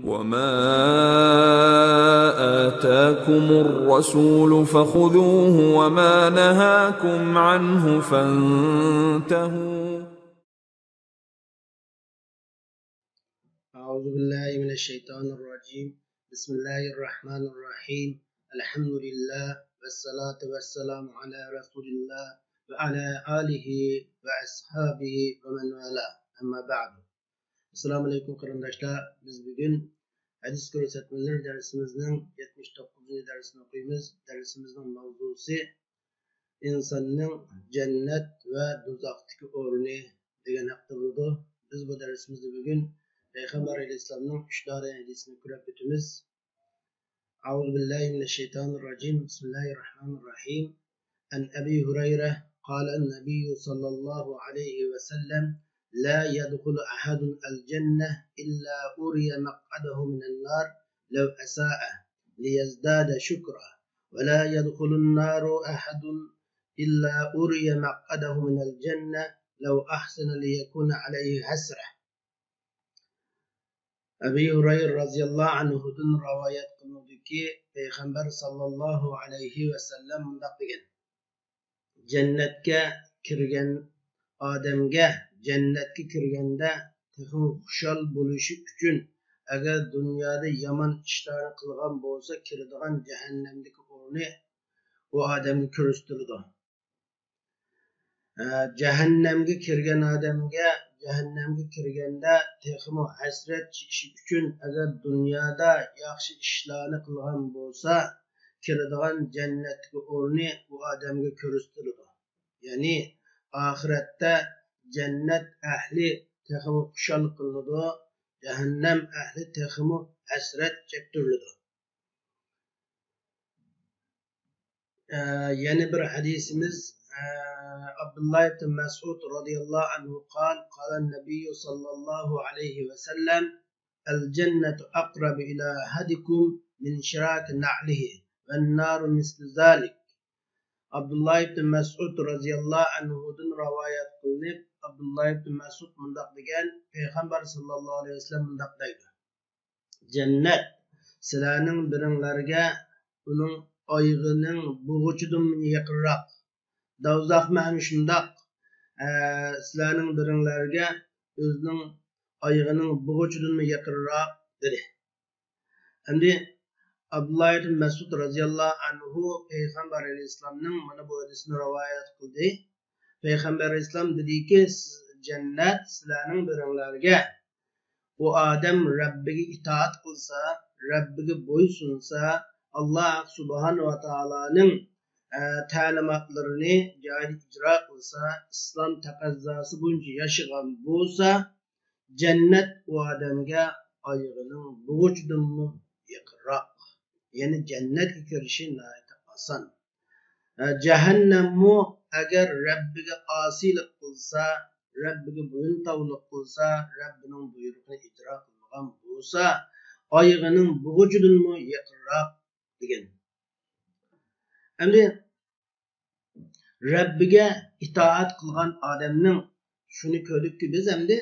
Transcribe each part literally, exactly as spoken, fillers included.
وما آتاكم الرسول فخذوه وما نهاكم عنه فانتهوا. أعوذ بالله من الشيطان الرجيم. بسم الله الرحمن الرحيم. الحمد لله والصلاة والسلام على رسول الله وعلى آله وأصحابه ومن والاه. أما بعد. ئەسسالامۇ ئەلەيكۇم قېرىنداشلار. بىز بۈگۈن ھەدىس كۆرسەتمىلىرى دەرسىمىزنىڭ يەتمىش توققۇزىنچى دەرسىنى ئوقۇيمىز. دەرسىمىزنىڭ ماۋزۇسى ئىنساننىڭ جەننەت ۋە دوزاختىكى ئورنى دېگەن ھەقتە بولىدۇ. بىز بۇ دەرسىمىزدە بۈگۈن پەيغەمبەر ئەلەيھىسسالامنىڭ ئۈچ دانە ھەدىسىنى كۆرۈپ ئۆتىمىز. أعوذ بالله من الشيطان الرجيم. بسم الله الرحمن الرحيم. عن أبي هريرة قال النبي صلى الله عليه وسلم: لا يدخل أحد الجنة إلا أري مقعده من النار لو أساء ليزداد شكرا، ولا يدخل النار أحد إلا أري مقعده من الجنة لو أحسن ليكون عليه حسرة. ئەبى ھۇرەيرە رازىياللاھۇ ئەنھۇدىن رىۋايەت قىلىنىدۇكى، پەيغەمبەر ساللاللاھۇ ئەلەيھى ۋەسەللەم مۇنداق دېگەن: جەننەتكە كىرگەن ئادەمگە جەننەتكە كىرگەندە تېخىمۇ خۇشال بولۇشى ئۈچۈن، ئەگەر دۇنيادا يامان ئىشلارنى قىلغان بولسا، كىرىدىغان جەھەننەمدىكى ئورنى ئۇ ئادەمگە كۆرسىتىلىدۇ. ئە، جەھەننەمگە كىرگەن ئادەمگە جەھەننەمگە كىرگەندە تېخىمۇ ھەسرەت چېكىشى ئۈچۈن، ئەگەر دۇنيادا ياخشى ئىشلارنى قىلغان بولسا، كىرىدىغان جەننەتتىكى ئورنى ئۇ ئادەمگە كۆرسىتىلىدۇ. يەنى ئاخىرەتتە جەننەت ئەھلى تېخىمۇ خۇشال قىلىنىدۇ، جەھەننەم ئەھلى تېخىمۇ ھەسرەت چەكتۈرۈلىدۇ. ئە، يەنە بىر ھەدىسىمىز، ئە، ئابدۇللا ئىبن مەسئۇد رازىياللاھۇ ئەنھۇ قال، قال النبي صلى الله عليه وسلم: الجنة أقرب إلى أحدكم من شراك نعله، والنار مثل ذلك. ئابدۇللا ئىبن مەسئۇد رازىياللاھۇ ئەنھۇدىن رىۋايەت قىلىنىپ، ئابدۇللا ئىبن مەسئۇد مۇنداق دېگەن، پەيغەمبەر ساللاللاھۇ ئەلەيھى ۋەسەللەم مۇنداق دەيدۇ: جەننەت سىلەرنىڭ بىرىڭلارگە ئۇنىڭ ئايىغىنىڭ بۇغۇچىدىنمۇ يېقىنراق. دوزاخمۇ ھەم شۇنداق، ئە، سىلەرنىڭ بىرىڭلارگە ئۆزىنىڭ ئايىغىنىڭ بۇغۇچىدىنمۇ يېقىنراق، دېدى. ئەمدى ئابدۇللا ئىبن مەسئۇد رازىياللاھۇ ئەنھۇ پەيغەمبەر ئەلەيھىسسالامنىڭ مانا بۇ ھەدىسىنى رىۋايەت قىلدى. پەيغەمبەر ئەلەيھىسسالام دېدىكى، جەننەت سىلەرنىڭ بىرىڭلارگە ئۇ ئادەم رەببىگە ئىتائەت قىلسا، رەببىگە بويسۇنسا، ئاللا سۇبھانەھۇ ۋە تائالانىڭ، ئە، تەلىماتلىرىنى جايىدا ئىجرا قىلسا، ئىسلام تەقەززاسى بويىچە ياشىغان بولسا، جەننەت ئۇ ئادەمگە ئايىغىنىڭ بۇغۇچىدىنمۇ يېقىنراق. يەنى جەننەتكە كىرىشى ناھايىتى ئاسان. ھە، جەھەننەممۇ ئەگەر رەببىگە ئاسىيلىق قىلسا، رەببىگە بويۇنتاۋلىق قىلسا، رەببىنىڭ بۇيرۇقىنى ئىجرا قىلمىغان بولسا، ئايىغىنىڭ بۇغۇچىدىنمۇ يېقىنراق، دېگەن. ئەمدى رەببىگە ئىتائەت قىلغان ئادەمنىڭ، شۇنى كۆردۇككى بىز ئەمدى،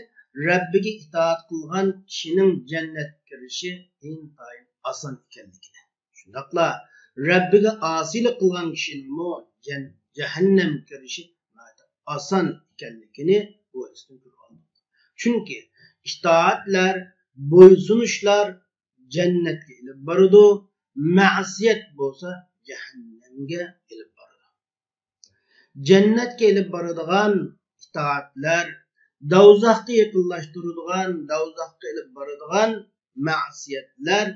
رەببىگە ئىتائەت قىلغان كىشىنىڭ جەننەتكە كىرىشى ئىنتايىن ئاسان ئىكەنلىكىنى. شۇنداقلا رەببىگە ئاسىيلىق قىلغان كىشىنىڭمۇ جەن-، جەھەننەمگە كىرىشى ناھايىتى ئاسان ئىكەنلىكىنى بۇ ھەدىستىن كۆرۈۋالدۇق. چۈنكى ئىتائەتلەر، بويسۇنۇشلار جەننەتكە ئېلىپ بارىدۇ، مەسىيەت بولسا جەھەننەمگە ئېلىپ بارىدۇ. جەننەتكە ئېلىپ بارىدىغان ئىتائەتلەر، دوزاخقا يېقىنلاشتۇرىدىغان، دوزاخقا ئېلىپ بارىدىغان مەسىيەتلەر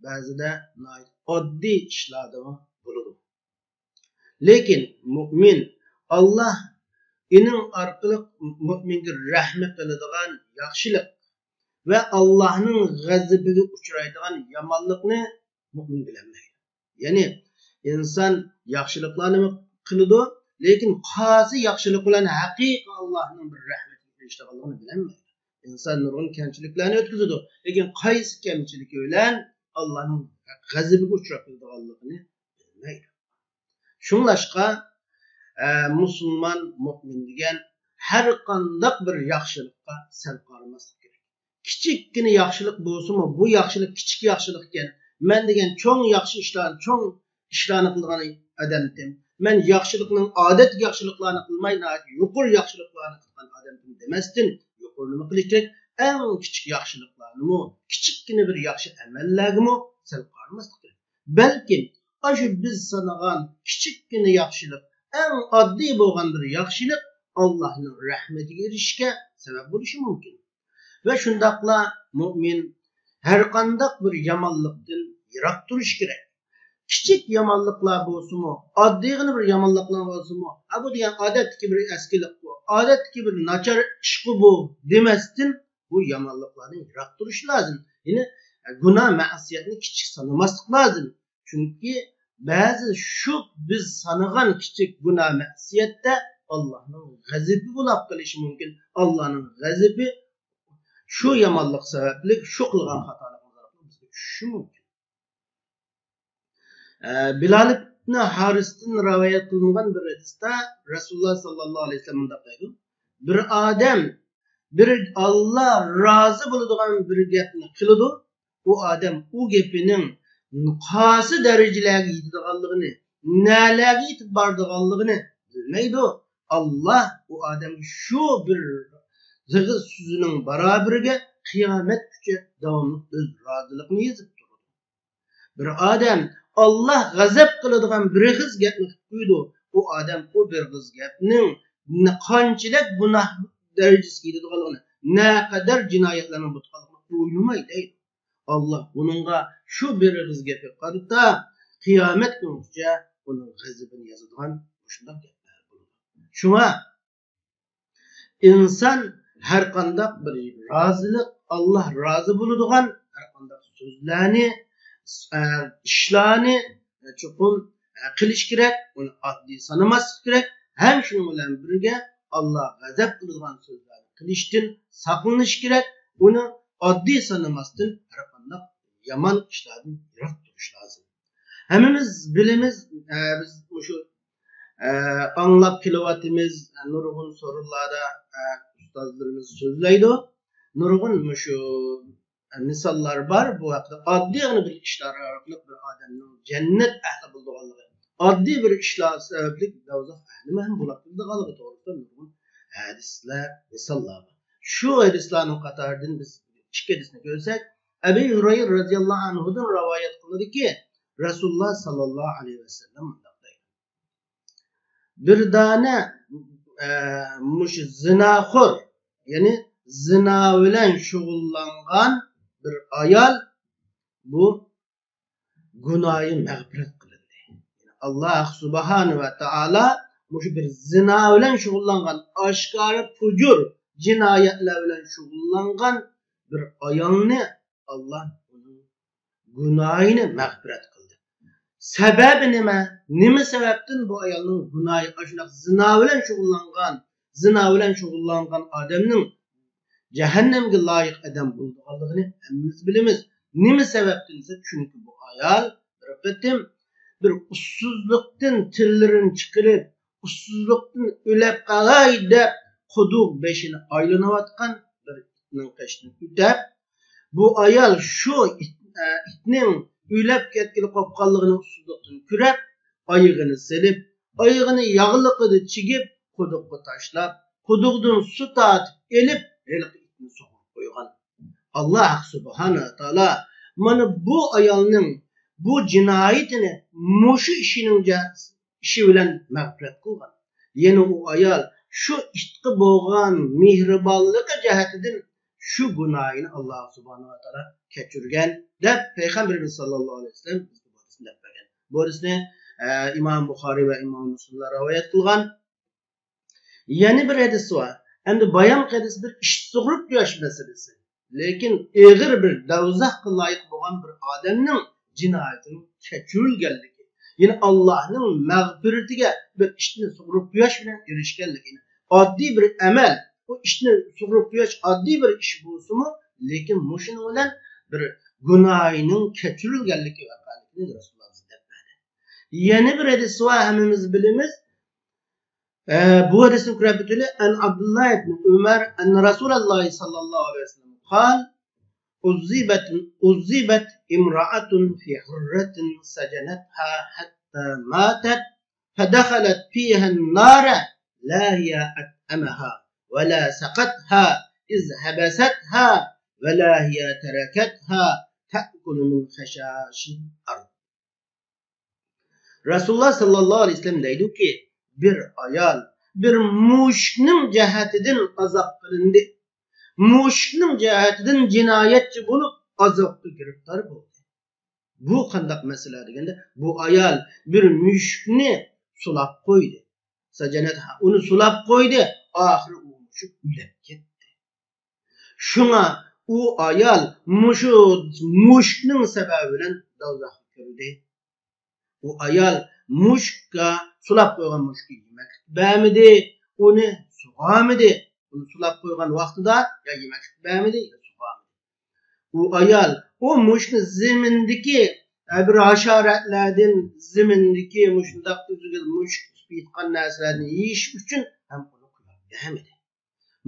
بەزىدە ناھايىتى ئاددىي ئىشلاردىمۇ بولىدۇ. لېكىن مۇئمىن، ئاللا ئېنىڭ ئارقىلىق مۇئمىنگە رەھمەت قىلىدىغان ياخشىلىق ۋە ئاللانىڭ غەزىپىگە ئۇچرايدىغان يامانلىقنى مۇئمىن بىلەلمەيدۇ. يەنى ئىنسان ياخشىلىقلارنى قىلىدۇ، لېكىن قايسى ياخشىلىق بىلەن ھەقىقىي ئاللانىڭ بىر رەھمىتىگە ئېرىشىدىغانلىقىنى بىلەلمەيدۇ. ئىنسان نۇرغۇن كەمچىلىكلەرنى ئۆتكۈزىدۇ، لېكىن قايسى كەمچىلىكى بىلەن ئاللانىڭ غەزىپىگە ئۇچراپ كېتىدىغانلىقىنى بىلمەيدۇ. شۇڭلاشقا، ئە، مۇسۇلمان، مۇئمىن دېگەن ھەر قانداق بىر ياخشىلىققا سەل قارىماسلىق كېرەك. كىچىككىنە ياخشىلىق بولسىمۇ، بۇ ياخشىلىق كىچىك ياخشىلىق ئىكەن. مەن دېگەن چوڭ ياخشى ئىشلارنى، چوڭ ئىشلارنى قىلىدىغان ئادەمتىم. مەن ياخشىلىقنىڭ ئادەتتىكى ياخشىلىقلارنى قىلماي، ناھايىتى يۇقىرى ياخشىلىقلارنى قىلغان ئادەمتىم دېمەستىن، يۇقىرى نېمە قىلىش كېرەك؟ ئەڭ كىچىك ياخشىلىقلارنىمۇ، كىچىككىنە بىر ياخشى ئەمەللەرگىمۇ سەل قارىماسلىق كېرەك. بەلكىم ئاشۇ بىز سانىغان كىچىككىنە ياخشىلىق، ئەڭ ئاددىي بولغان بىر ياخشىلىق ئاللاھنىڭ رەھمىتىگە ئېرىشىشكە سەۋەب بولۇشى مۇمكىن. ۋە شۇنداقلا مۇئمىن ھەرقانداق بىر يامانلىقتىن يىراق تۇرۇشى كېرەك. كىچىك يامانلىقلار بولسىمۇ، ئاددىيغىنە بىر يامانلىقلار بولسىمۇ، ھە، بۇ دېگەن ئادەتتىكى بىر ئەسكىلىققۇ، ئادەتتىكى بىر ناچار ئىشقۇ بۇ دېمەستىن، بۇ يامانلىقلاردىن يىراق تۇرۇش لازىم. يەنى، ئە، گۇناھ، مەسىيەتنى كىچىك سانىماسلىق لازىم. چۈنكى بەزى شۇ بىز سانىغان كىچىك گۇناھ، مەسىيەتتە ئاللاھنىڭ غەزىپى بولاپ قېلىشى مۇمكىن. ئاللاھنىڭ غەزىپى شۇ يامانلىق سەۋەبلىك، شۇ قىلغان خاتالىقىمىز ئارقىلىق بىزگە چۈشۈشى مۇمكىن. ئە، بىلال ئىبنى ھارىستىن رىۋايەت قىلىنغان بىر ھەدىستە رەسۇلۇللاھ ساللاللاھۇ ئەلەيھى ۋەسەللەم مۇنداق دەيدۇ: بىر ئادەم بىر ئاللاھ رازى بولىدىغان بىر گەپنى قىلىدۇ، ئۇ ئادەم ئۇ گېپىنىڭ قايسى دەرىجىلەرگە يېتىدىغانلىقىنى، نەلەرگە يېتىپ بارىدىغانلىقىنى بىلمەيدۇ. ئاللاھ ئۇ ئادەمگە شۇ بىر ئېغىز سۆزىنىڭ بارابىرىگە قىيامەتكىچە داۋاملىق ئۆز رازىلىقىنى يېزىپ تۇرىدۇ. بىر ئادەم ئاللاھ غەزەپ قىلىدىغان بىر ئېغىز گەپنى قىلىپ قويىدۇ. ئۇ ئادەم ئۇ بىر ئېغىز گەپنىڭ نە-، قانچىلىك گۇناھ دەرىجىسىگە يېتىدىغانلىقىنى، نەقەدەر جىنايەتلەرنىڭ بولىدىغانلىقىنى ئويلىماي دەيدۇ. ئاللاھ ئۇنىڭغا شۇ بىر ئېغىز گەپكە قارىتا قىيامەت كۈنىگىچە ئۇنىڭ غەزىپىنى يازىدىغان مۇشۇنداق گەپلەر بولىدۇ. شۇڭا ئىنسان ھەرقانداق بىر رازىلىق، ئاللاھ رازى بولىدىغان ھەرقانداق سۆزلەرنى، ئە، ئىشلارنى چوقۇم، ئە، قىلىش كېرەك، ئۇنى ئاددىي سانىماسلىق كېرەك. ھەم شۇنىڭ بىلەن بىرگە ئاللاھ غەزەپ قىلىدىغان سۆزلەرنى قىلىشتىن ساقلىنىش كېرەك، ئۇنى ئاددىي سانىماستىن ھەرقانداق يامان ئىشلاردىن يىراق تۇرۇش لازىم. ھەممىمىز بىلىمىز، ئە، بىز مۇشۇ، ئە، ئاڭلاپ كېلىۋاتىمىز، نۇرغۇن سورۇنلاردا، ئە، ئۇستازلىرىمىز سۆزلەيدۇ. نۇرغۇن مۇشۇ مىساللار بار. بۇ ھەقتە ئاددىيغىنا بىر ئىشلار ئارقىلىق بىر ئادەمنىڭ جەننەت ئەھلى بولىدىغانلىقى، ئاددىي بىر ئىشلار سەۋەبلىك دوزاخ ئەھلىمۇ ھەم بولۇپ قالىدىغانلىقى توغرىسىدا نۇرغۇن ھەدىسلەر، مىساللار بار. شۇ ھەدىسلەرنىڭ قاتارىدىن بىز ئىككى ھەدىسنى كۆرسەك، ئەبى ھۇرەيرە رەزىياللاھۇ ئەنھۇدىن رىۋايەت قىلىنىدۇكى، رەسۇلۇللاھ ساللاللاھۇ ئەلەيھى ۋەسەللەم مۇنداق دەيدۇ: بىر دانە، ئە، مۇشۇ زىناخور، يەنى زىنا بىلەن شۇغۇللانغان بىر ئايال، بۇ گۇناھى مەغپىرەت قىلىندى. ئاللاھ سۇبھانەھۇ ۋە تائالا مۇشۇ بىر زىنا بىلەن شۇغۇللانغان، ئاشكارا پۇجۇر جىنايەتلەر بىلەن شۇغۇللانغان بىر ئايالنى ئاللاھ ئۇنىڭ گۇناھىنى مەغپىرەت قىلدى. سەۋەبى نېمە؟ نېمە سەۋەبتىن بۇ ئايالنىڭ گۇناھى، ئاشۇنداق زىنا بىلەن شۇغۇللانغان، زىنا بىلەن شۇغۇللانغان ئادەمنىڭ جەھەننەمگە لايىق ئادەم بولىدىغانلىقىنى ھەممىمىز بىلىمىز. نېمە سەۋەبتىن دېسە، چۈنكى بۇ ئايال بىر قېتىم بىر ئۇسسۇزلۇقتىن تىللىرىنى چىقىرىپ، ئۇسسۇزلۇقتىن ئۆلۈپ قالاي دەپ، قۇدۇق بېشىنى ئايلىنىۋاتقان بىر ئىتنىڭ قېشىدىن ئۆتۈپ، بۇ ئايال شۇ ئىت-، ئە، ئىتنىڭ ئۆلۈپ كەتكىلى قوپقانلىقىنى ئۇسسۇزلۇقتىن كۆرۈپ، ئايىغىنى سېلىپ، ئايىغىنى ياغلىقىدا چىگىپ، قۇدۇققا تاشلاپ، قۇدۇقتىن سۇ تارتىپ ئېلىپ، ھېلىقى ئىتنى سوغۇرۇپ قويغان. ئاللاھ سۇبھانەھۇ ۋە تائالا مانا بۇ ئايالنىڭ بۇ جىنايىتىنى مۇشۇ ئىشىنىڭ جە-، ئىشى بىلەن مەغپىرەت قىلغان. يەنى ئۇ ئايال شۇ ئىتقا بولغان مېھرىبانلىقى جەھەتتىن شۇ گۇناھىنى ئاللاھ سۇبھانەھۇ ۋە تائالا كەچۈرگەن دەپ پەيغەمبىرىمىز ساللاللاھۇ ئەلەيھى ۋەسەللەم بىزگە بۇ ھەدىسنى دەپ بەرگەن. بۇ ھەدىسنى، ئە، ئىمام بۇخارىي ۋە ئىمام مۇسلىملار رىۋايەت قىلغان. يەنە بىر ھەدىس بار. ئەمدى بايامقى ھەدىس بىر ئىش سۇغۇرۇپ يۇيۇش مەسىلىسى. لېكىن ئېغىر بىر دوزاخقا لايىق بولغان بىر ئادەمنىڭ جىنايىتىنىڭ كەچۈرۈلگەنلىكى، يەنى ئاللاھنىڭ مەغپىرىتىگە بىر ئىشنى سۇغۇرۇپ يۇيۇش بىلەن ئېرىشكەنلىكى. ئاددىي بىر ئەمەل، بۇ ئىشنى سۇغۇرۇپ يۇيۇش ئاددىي بىر ئىش بولسىمۇ، لېكىن مۇشۇنىڭ بىلەن بىر گۇناھىنىڭ كەچۈرۈلگەنلىكى ۋەقەلىكىنى رەسۇلۇللاھ بىزگە دەپ بەردى. يەنە بىر ھەدىس بار، ھەممىمىز بىلىمىز. ئە، بۇ ھەدىسنى كۆرۈپ ئۆتەيلى. عن عبد الله بن عمر أن رسول الله صلى الله عليه وسلم قال: عذبت، عذبت امرأة في حرة سجنتها حتى ماتت فدخلت فيها النار لا هي أطعمتها ولا سقتها إذ حبستها ولا هي تركتها تأكل من خشاش الأرض. رەسۇلۇللا ساللاللاھۇ ئەلەيھى ۋەسەللەم دەيدۇكى، بىر ئايال بىر مۈشۈكنىڭ جەھەتىدىن ئازاب قىلىندى. مۈشۈكنىڭ جەھەتىدىن جىنايەتچى بولۇپ ئازابقا گىرىپتار بولدى. بۇ قانداق مەسىلە دېگەندە، بۇ ئايال بىر مۈشۈكنى سولاپ قويدى. سەجەنەتھا، ئۇنى سولاپ قويدى. ئاخىرى ئۇ مۈشۈك ئۆلۈپ كەتتى. شۇڭا ئۇ ئايال مۇشۇ مۈشۈكنىڭ سەۋەبى بىلەن دوزاخقا كىردى. ئۇ ئايال مۈشۈككە، سولاپ قويغان مۈشۈككە يېمەكلىك بەرمىدى، ئۇنى سۇغارمىدى. ئۇنى سولاپ قويغان ۋاقتىدا يا يېمەكلىك بەرمىدى، يا سۇغارمىدى. ئۇ ئايال ئۇ مۈشۈكنى زېمىندىكى، ئە، بىر ھاشاراتلاردىن، زېمىندىكى مۇشۇنداق ئۆزىگە مۈشۈك تۇتۇپ يېتىدىغان نەرسىلەردىن يېيىش ئۈچۈن ھەم ئۇنى قويۇپ بەرمىدى.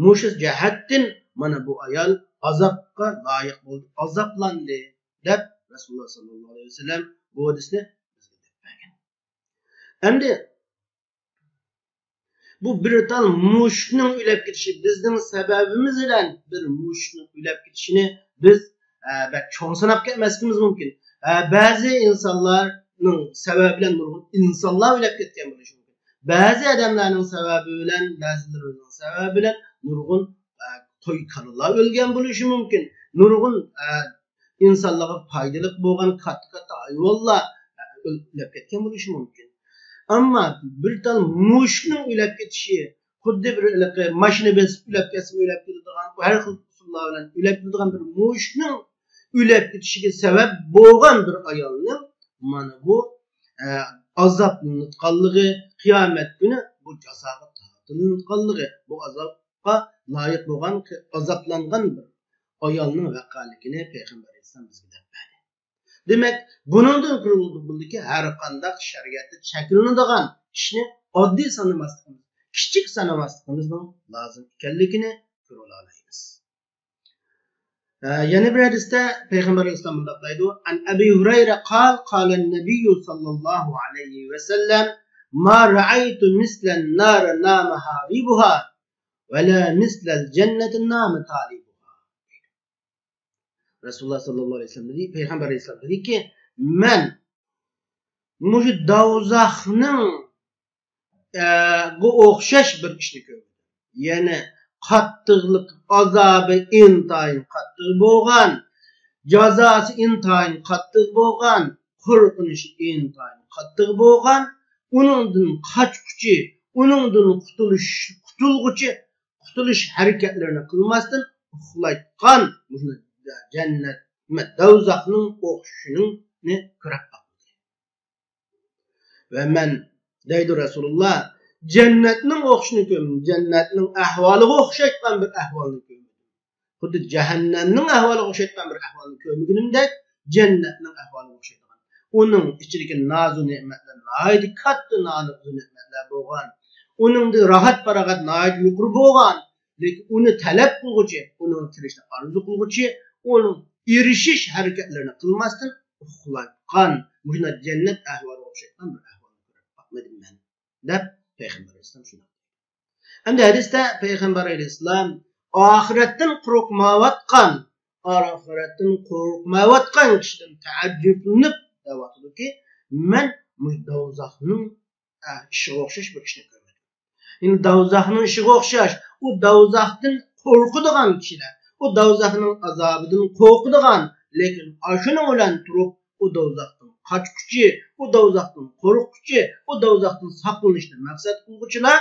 مۇشۇ جەھەتتىن مانا بۇ ئايال ئازابقا لايىق بولدى، ئازابلاندى، دەپ رەسۇلۇللا ساللاللاھۇ ئەلەيھى ۋەسەللەم بۇ ھەدىسنى بىزگە دەپ بەرگەن. ئەمدى بۇ بىر تال مۈشۈكنىڭ ئۆلۈپ كېتىشى، بىزنىڭ سەۋەبىمىز بىلەن بىر مۈشۈكنىڭ ئۆلۈپ كېتىشىنى بىز، ئە، بەك چوڭ ساناپ كەتمەسلىكىمىز مۇمكىن. ئە، بەزى ئىنسانلارنىڭ سەۋەبى بىلەن نۇرغۇن ئىنسانلار ئۆلۈپ كەتكەن بولۇشى مۇمكىن. بەزى ئادەملەرنىڭ سەۋەبى بىلەن بەزىلىرىنىڭ سەۋەبى بىلەن نۇرغۇن، ئە، قوي، كالىلار ئۆلگەن بولۇشى مۇمكىن. نۇرغۇن، ئە، ئىنسانلارغا پايدىلىق بولغان كاتتا-كاتتا ھايۋانلار، ئە، ئۆلۈپ كەتكەن بولۇشى مۇمكىن. ئەمما بىر تال مۈشۈكنىڭ ئۆلۈپ كېتىشى، خۇددى بىر ھېلىقى ماشىنا بېسىپ ئۆلۈپ كەتسىمۇ ئۆلۈپ كېتىدىغان، ھەر خىل ئۇسۇللار بىلەن ئۆلۈپ كېتىدىغان بىر مۈشۈكنىڭ ئۆلۈپ كېتىشىگە سەۋەب بولغان بىر ئايالنىڭ مانا بۇ، ئە، ئازابلىنىدىغانلىقى، قىيامەت كۈنى بۇ جازاغا تارتىلىدىغانلىقى، بۇ ئازابقا لايىق بولغان، ئازابلانغان بىر ئايالنىڭ ۋەقەلىكىنى پەيغەمبەر ئەلەيھىسسالام بىزگە دەپ بەردى. دېمەك، بۇنىڭدىن كۆرۈلىدۇكى ھەر قانداق شەرىئەتتە چەكلىنىدىغان ئىشنى ئاددىي سانىماسلىقىمىز، كىچىك سانىماسلىقىمىزنىڭ لازىم ئىكەنلىكىنى كۆرۈۋالالايمىز. ئە، يەنە بىر ھەدىستە پەيغەمبەر ئەلەيھىسسالام مۇنداق دەيدۇ، عن أبي هريرة قال، قال النبي صلى الله عليه وسلم، ما رأيت مثل النار نام حاربها ولا مثل الجنة نام طالبها. رەسۇلۇللا ساللاللاھۇ ئەلەيھى ۋەسەللەم دېدى، پەيغەمبەر ئەلەيھىسسالام دېدىكى، مەن مۇشۇ دوزاخنىڭ، ئە، غا ئوخشاش بىر ئىشنى كۆرمىدىم. يەنى قاتتىقلىق، ئازابى ئىنتايىن قاتتىق بولغان، جازاسى ئىنتايىن قاتتىق بولغان، قورقۇنچى ئىنتايىن قاتتىق بولغان، ئۇنىڭدىن قاچقۇچى، ئۇنىڭدىن قۇتۇلۇش، قۇتۇلغۇچى، قۇتۇلۇش ھەرىكەتلىرىنى قىلماستىن ئۇخلايتقان مۇشۇ جەننەت، دوزاخنىڭ ئوخشىشىنى كۆرۈپ باقتى. ۋە مەن، دەيدۇ رەسۇلۇللا، جەننەتنىڭ ئوخشىشىنى كۆرمىدىم، جەننەتنىڭ ئەھۋالىغا ئوخشايدىغان بىر ئەھۋالنى كۆرمىدىم. خۇددى جەھەننەمنىڭ ئەھۋالىغا ئوخشايدىغان بىر ئەھۋالنى كۆرمىگىنىمدەك، جەننەتنىڭ ئەھۋالىغا ئوخشايدىغان. ئۇنىڭ ئىچىدىكى نازۇ نېمەتلەر ناھايىتى كاتتا نازۇ نېمەتلەر بولغان. ئۇنىڭدا راھەت-پاراغەت ناھايىتى يۇقىرى بولغان. لېكىن ئۇنى تەلەپ قىلغۇچى، ئۇنىڭغا كىرىشنى ئارزۇ قىلغۇچى، ئۇنىڭ ئېرىشىش ھەرىكەتلىرىنى قىلماستىن ئۇخلايدىغان، مۇشۇنداق جەننەت ئەھۋالىغا ئوخشايدىغان بىر ئەھۋالنى كۆرۈپ باقمىدىم مەن، دەپ پەيغەمبەر ئەلەيھىسسالام شۇنداق دېگەن. ئەمدى ھەدىستە پەيغەمبەر ئەلەيھىسسالام ئاخىرەتتىن قورقمايۋاتقان، ئاخىرەتتىن قورقمايۋاتقان كىشىدىن تەئەججۈپلىنىپ دەۋاتىدۇكى، مەن مۇشۇ دوزاخنىڭ، ئە، ئىشىغا ئوخشاش بىر ئىشنى كۆرمىدىم. يەنى دوزاخنىڭ ئىشىغا ئوخشاش، ئۇ دوزاختىن قورقىدىغان كىشىلەر، ئۇ دوزاخنىڭ ئازابىدىن قورقىدىغان، لېكىن ئاشۇنىڭ بىلەن تۇرۇپ، ئۇ دوزاختىن قاچقۇچى، ئۇ دوزاختىن قورققۇچى، ئۇ دوزاختىن ساقلىنىشنى مەقسەت قىلغۇچىلار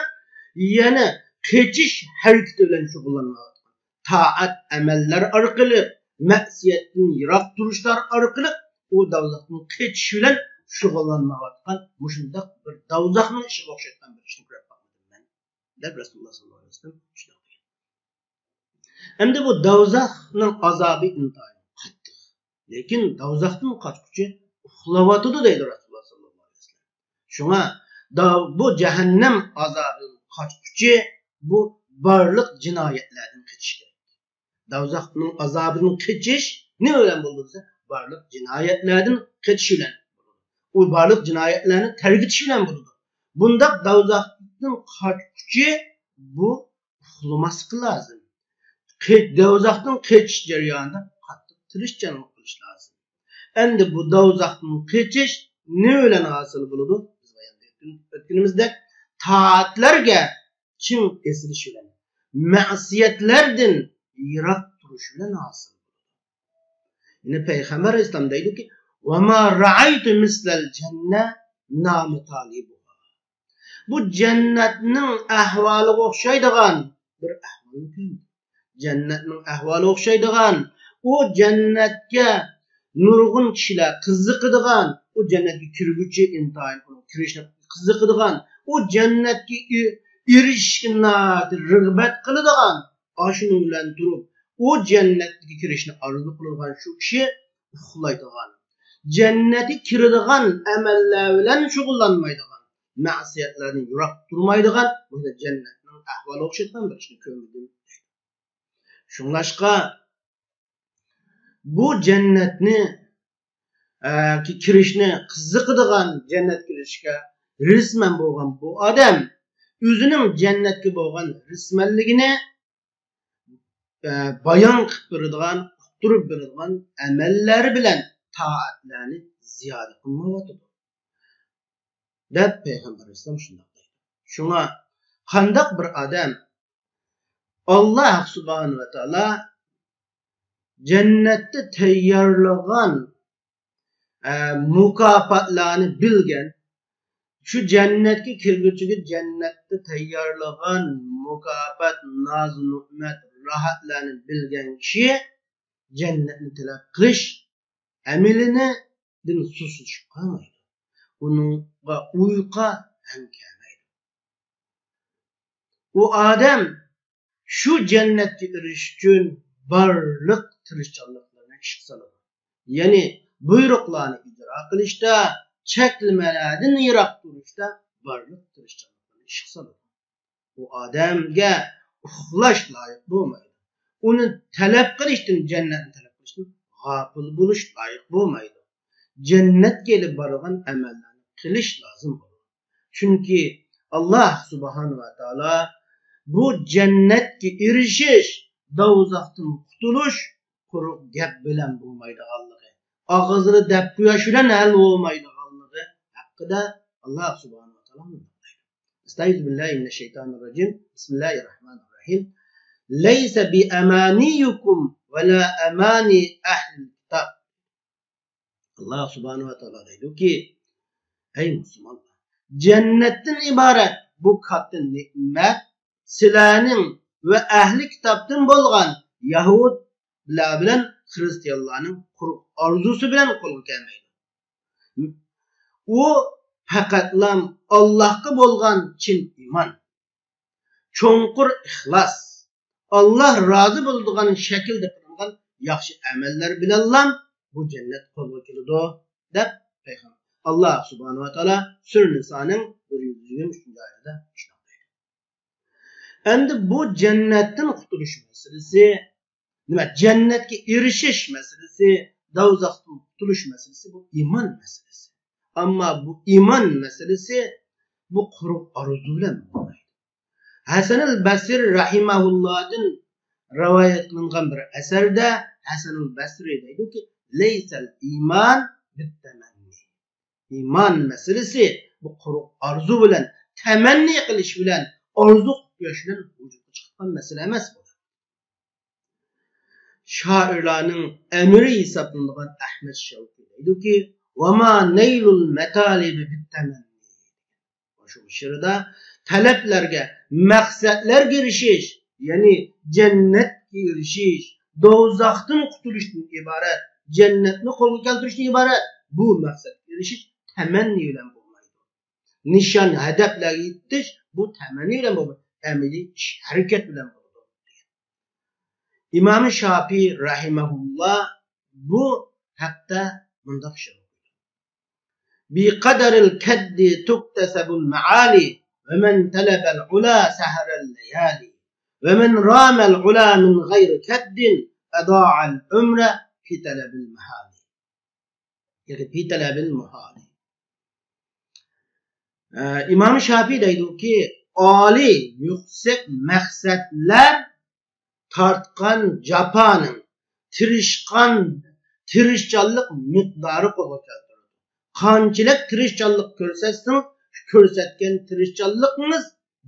يەنە قېچىش ھەرىكىتى بىلەن شۇغۇللانمايۋاتقان، تائەت ئەمەللەر ئارقىلىق مەسىيەتتىن يىراق تۇرۇشلار ئارقىلىق ئۇ دوزاختىن قېچىش بىلەن شۇغۇللانمايۋاتقان مۇشۇنداق بىر دوزاخنىڭ ئىشىغا ئوخشايدىغان بىر ئىشنى كۆرۈپ باقمىدىم مەن، دەپ رەسۇلۇللا ساللاللاھۇ ئەلەيھى ۋەسەللەم شۇنداق دېگەن. ئەمدى بۇ دوزاخنىڭ ئازابى ئىنتايىن قاتتىق. لېكىن دوزاختىن قاچقۇچى ئۇخلاۋاتىدۇ دەيدۇ رەسۇلۇللا ساللاللاھۇ ئەلەيھى ۋەسەللەم. شۇڭا دا-، بۇ جەھەننەم ئازابىدىن قاچقۇچى بۇ بارلىق جىنايەتلەردىن قېچىش كېرەك. دوزاخنىڭ ئازابىدىن قېچىش نېمە بىلەن بولىدۇ دېسە، بارلىق جىنايەتلەردىن قېچىش بىلەن. ئۇ بارلىق جىنايەتلەرنى تەرك ئېتىش بىلەن بولىدۇ. بۇنداق دوزاختىن قاچقۇچى بۇ ئۇخلىماسلىقى لازىم. قېچ-، دوزاختىن قېچىش جەريانىدا قاتتىق تىرىشچانلىق قىلىش لازىم. ئەمدى بۇ دوزاختىن قېچىش نېمە بىلەن ھاسىل بولىدۇ؟ بىز بايان ئۆتكىنىمىزدەك، تائەتلەرگە چىڭ ئېسىلىش بىلەن، مەسىيەتلەردىن يىراق تۇرۇش بىلەن ھاسىل بولىدۇ. يەنە پەيغەمبەر ئەلەيھىسسالام دەيدۇكى، «ۋەما رەئەيتۇ مىسلەل جەننە نامە تالىبۇھا.» بۇ جەننەتنىڭ ئەھۋالىغا ئوخشايدىغان بىر ئەھۋالنى كۆرمىدىم. جەننەتنىڭ ئەھۋالىغا ئوخشايدىغان، ئۇ جەننەتكە نۇرغۇن كىشىلەر قىزىقىدىغان، ئۇ جەننەتكە كىرگۈچى ئىنتايىن ئۇنىڭ كىرىشىنى قىزىقىدىغان، ئۇ جەننەتكە ئېرىشىشكە ناھايىتى رىغبەت قىلىدىغان، ئاشۇنىڭ بىلەن تۇرۇپ، ئۇ جەننەتكە كىرىشنى ئارزۇ قىلىدىغان شۇ كىشى ئۇخلايدىغان، جەننەتكە كىرىدىغان ئەمەللەر بىلەن شۇغۇللانمايدىغان، مەسىيەتلەردىن يىراق تۇرمايدىغان، مۇشۇنداق جەننەتنىڭ ئەھۋالىغا ئوخشاتقان بىر ئىشنى كۆرمىدىم. شۇڭلاشقا بۇ جەننەتنى، ئە، كىرىشنى قىزىقىدىغان، جەننەتكە كىرىشكە ھېرىسمەن بولغان بۇ ئادەم ئۆزىنىڭ جەننەتكە بولغان ھېرىسمەنلىكىنى، ئە، بايان قىلىپ بېرىدىغان، ئۇقتۇرۇپ بېرىدىغان ئەمەللەر بىلەن تائەتلەرنى زىيادە قىلمايۋاتىدۇ، دەپ پەيغەمبەر ئەلەيھىسسالام شۇنداق دەيدۇ. شۇڭا قانداق بىر ئادەم ئاللا سۇبھانەھۇ ۋە تائالا جەننەتتە تەييارلىغان، ئە، مۇكاپاتلارنى بىلگەن، شۇ جەننەتكە كىرگۈچىگە جەننەتتە تەييارلىغان مۇكاپات، ناز-نېمەت، راھەتلەرنى بىلگەن كىشى جەننەتنى تەلەپ قىلىش ئەمىلىنى دىن سۇسلىشىپ قالمايدۇ. ئۇنىڭغا ئۇيقۇ ھەم كەلمەيدۇ. ئۇ ئادەم شۇ جەننەتكە ئېرىشىش ئۈچۈن بارلىق تىرىشچانلىقلىرىنى ئىشقا سالىدۇ. يەنى بۇيرۇقلارنى ئىجرا قىلىشتا، چەكلىمىلەردىن يىراق تۇرۇشتا بارلىق تىرىشچانلىقلىرىنى ئىشقا سالىدۇ. ئۇ ئادەمگە ئۇخلاش لايىق بولمايدۇ. ئۇنى تەلەپ قىلىشتىن، جەننەتنى تەلەپ قىلىشتىن غاپىل بولۇش لايىق بولمايدۇ. جەننەتكە ئېلىپ بارىدىغان ئەمەللەرنى قىلىش لازىم بولىدۇ. چۈنكى ئاللا سۇبھانەھۇ ۋە تائالا بۇ جەننەتكە ئېرىشىش، دوزاختىن قۇتۇلۇش قۇرۇق گەپ بىلەن بولمايدىغانلىقى، ئاغزىدا دەپ قويۇش بىلەن ھەل بولمايدىغانلىقى ھەققىدە ئاللا سۇبھانەھۇ ۋە تائالا مۇنداق دەيدۇ. ئەستەئىزۇ بىللاھى مىنەششەيتانىر راجىم. بىسمىللاھىر راھمانىر راھىم. لەيسە بىئەمانىيكۇم ۋەلا ئەمانى ئەھلىل كىتاب. ئاللا سۇبھانەھۇ ۋە تائالا دەيدۇكى، ئەي مۇسۇلمانلار، جەننەتتىن ئىبارەت بۇ كاتتا نېمەت سىلەرنىڭ ۋە ئەھلى كىتابتىن بولغان يەھۇدلار بىلەن خىرىستىيانلارنىڭ قۇرۇق ئارزۇسى بىلەن قولغا كەلمەيدۇ. ئۇ پەقەتلا ئاللاھقا بولغان چىن ئىمان، چوڭقۇر ئىخلاس، ئاللا رازى بولىدىغان شەكىلدە قىلىنغان ياخشى ئەمەللەر بىلەنلا بۇ جەننەت قولغا كېلىدۇ، دەپ پەيغەمبەر، ئاللا سۇبھانەھۇ ۋە تائالا سۈرە نىسانىڭ بىر يۈز يىگىرمە ئۈچىنچى ئايىتىدە شۇنداق دەيدۇ. ئەمدى بۇ جەننەتتىن قۇتۇلۇش مەسىلىسى، نېمە، جەننەتكە ئېرىشىش مەسىلىسى، دوزاختىن قۇتۇلۇش مەسىلىسى، بۇ ئىمان مەسىلىسى. ئەمما بۇ ئىمان مەسىلىسى بۇ قۇرۇق ئارزۇ بىلەن بولمايدۇ. ھەسەنۇل بەسرى رەھىمەھۇللادىن رىۋايەت قىلىنغان بىر ئەسەردە ھەسەنۇل بەسرى دەيدۇكى، لەيسەل ئىمان بىتتەمەننى. ئىمان مەسىلىسى بۇ قۇرۇق ئارزۇ بىلەن، تەمەننى قىلىش بىلەن، ئارزۇ قىلىپ ياشاش بىلەن ۋۇجۇدقا چىققان مەسىلە ئەمەس بۇ. شائىرلارنىڭ ئەمىرى ھېسابلىنىدىغان ئەھمەد شەۋقى دەيدۇكى، ۋەما نەيلۇل مەتالىبى بىتتەمەننى. شۇ شېئىرىدا تەلەپلەرگە، مەقسەتلەرگە ئېرىشىش، يەنى جەننەتكە ئېرىشىش، دوزاختىن قۇتۇلۇشتىن ئىبارەت، جەننەتنى قولغا كەلتۈرۈشتىن ئىبارەت بۇ مەقسەتكە ئېرىشىش تەمەننى بىلەن بولمايدۇ. نىشان، ھەدەپلەرگە يېتىش بۇ تەمەننى بىلەن بولمايدۇ، ئەمەلىي ئىش، ھەرىكەت بىلەن بولىدۇ. ئىمام شاپىئى رەھىمەھۇللا بۇ ھەقتە مۇنداق شېئىر قويدى: بىقەدەرىل كەددى تۇكتەسەبۇل مەئالى، ۋەمەن تەلەبەل ئۇلا سەھەرەل لەيالى. ومن رام العلا من غير كد أضاع العمر في طلب المحال. ياكى في طلب المحال. ئە، ئىمام شافىي دەيدۇكى، ئالىي، يۈكسەك مەقسەتلەر تارتقان جاپانىڭ، تىرىشقان، تىرىشچانلىق مىقدارى قولغا كەلتۈرىدۇ. قانچىلىك تىرىشچانلىق كۆرسەتسىڭىز، كۆرسەتكەن تىرىشچانلىقىڭىز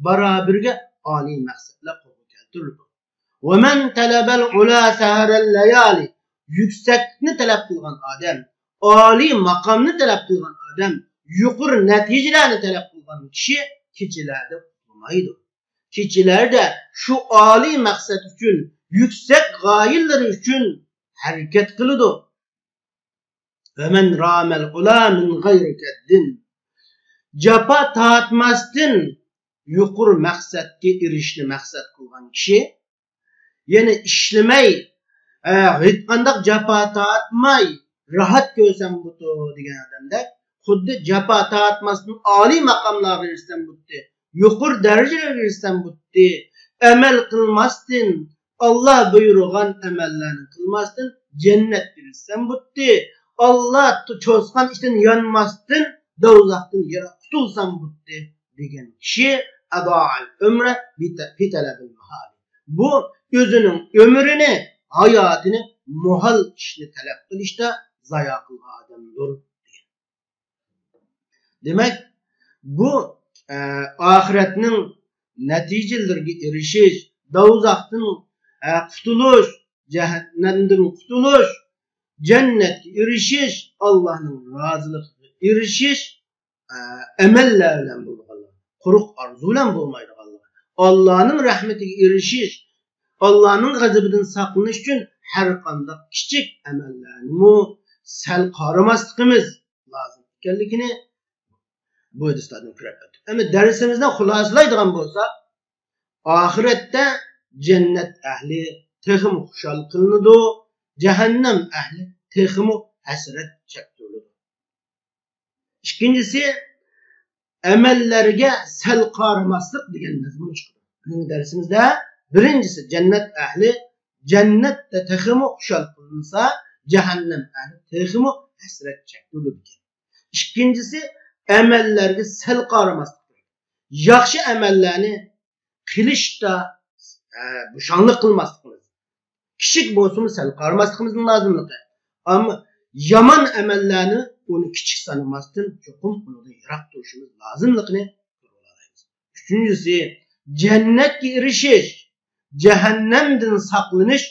بارابىرگە ئالىي مەقسەتلەر قولغا كەلتۈرىدۇ. ومن طلب العلا سهر الليالي، يۈكسەكلىكنى تەلەپ قىلغان ئادەم، ئالىي ماقامنى تەلەپ قىلغان ئادەم، يۇقىرى نەتىجىلەرنى تەلەپ قىلغان كىشى كېچىلەردە ئۇخلىمايدۇ. كېچىلەردە شۇ ئالىي مەقسەت ئۈچۈن، يۈكسەك غايىلىرى ئۈچۈن ھەرىكەت قىلىدۇ. ومن رام العلا من غير كد. جاپا تارتماستىن يۇقىرى مەقسەتكە ئېرىشىشنى مەقسەت قىلغان كىشى، يەنى ئىشلىمەي، ئە، ھېچقانداق جاپا تارتماي راھەت كۆرسەم بوپتۇ دېگەن ئادەمدەك، خۇددى جاپا تارتماستىن ئالىي ماقاملارغا ئېرىشسەم بوپتۇ، يۇقىرى دەرىجىلەرگە ئېرىشسەم بوپتۇ، ئەمەل قىلماستىن، ئاللا بۇيرۇغان ئەمەللەرنى قىلماستىن جەننەتكە ئېرىشسەم بوپتۇ، ئاللا توسقان ئىشتىن يانماستىن دوزاختىن يىراق قۇتۇلسام بوپتۇ دېگەن كىشى أضاع العمر في طلب المحال. بۇ ئۆزىنىڭ ئۆمرىنى، ھاياتىنى مۇھال ئىشنى تەلەپ قىلىشتا زايا قىلغان ئادەمدۇر. دېمەك، بۇ، ئە، ئاخىرەتنىڭ نەتىجىلىرىگە ئېرىشىش، دوزاختىن، ئە، قۇتۇلۇش، جەھەننەمدىن قۇتۇلۇش، جەننەتكە ئېرىشىش، ئاللانىڭ رازىلىقىغا ئېرىشىش، ئە، ئەمەللەر بىلەن بولىدىغانلىقى، قۇرۇق ئارزۇ بىلەن بولمايدىغانلىقى، ئاللانىڭ رەھمىتىگە ئېرىشىش، ئاللانىڭ غەزىپىدىن ساقلىنىش ئۈچۈن ھەر قانداق كىچىك ئەمەللەرنىمۇ سەل قارىماسلىقىمىز لازىم ئىكەنلىكىنى بۇ ھەدىسلەردىن كۆرۈپ ئۆتتۇق. ئەمدى دەرسىمىزنى خۇلاسىلايدىغان بولساق، ئاخىرەتتە جەننەت ئەھلى تېخىمۇ خۇشال قىلىنىدۇ، جەھەننەم ئەھلى تېخىمۇ ھەسرەت چەكتۈرۈلىدۇ. ئىككىنچىسى، ئەمەللەرگە سەل قارىماسلىق دېگەن مەزمۇن چىقىدۇ. بۈگۈنكى دەرسىمىزدە بىرىنچىسى، جەننەت ئەھلى جەننەتتە تېخىمۇ خۇشال قىلىنسا، جەھەننەم ئەھلى تېخىمۇ ھەسرەت چەكتۈرۈلىدىكەن. ئىككىنچىسى، ئەمەللەرگە سەل قارىماسلىق كېرەك. ياخشى ئەمەللەرنى قىلىشتا، ئە، بوشاڭلىق قىلماسلىقىمىز، كىچىك بولسىمۇ سەل قارىماسلىقىمىزنىڭ لازىملىقى. ئەمما يامان ئەمەللەرنى ئۇنى كىچىك سانىماستىن، چوقۇم ئۇنىڭدىن يىراق تۇرۇشىمىز لازىملىقىنى كۆرۈۋالالايمىز. ئۈچىنچىسى، جەننەتكە ئېرىشىش، جەھەننەمدىن ساقلىنىش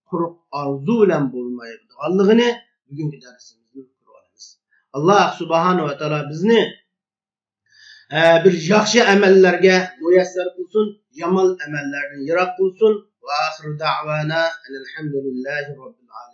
قۇرۇق ئارزۇ بىلەن بولمايدىغانلىقىنى بۈگۈنكى دەرسىمىزدىن كۆرۈۋالىمىز. ئاللا سۇبھانەھۇ ۋە تائالا بىزنى ئە، بىر ياخشى ئەمەللەرگە مۇيەسسەر قىلسۇن، يامان ئەمەللەردىن يىراق قىلسۇن. وآخر دعوانا أن الحمد لله رب العالمين.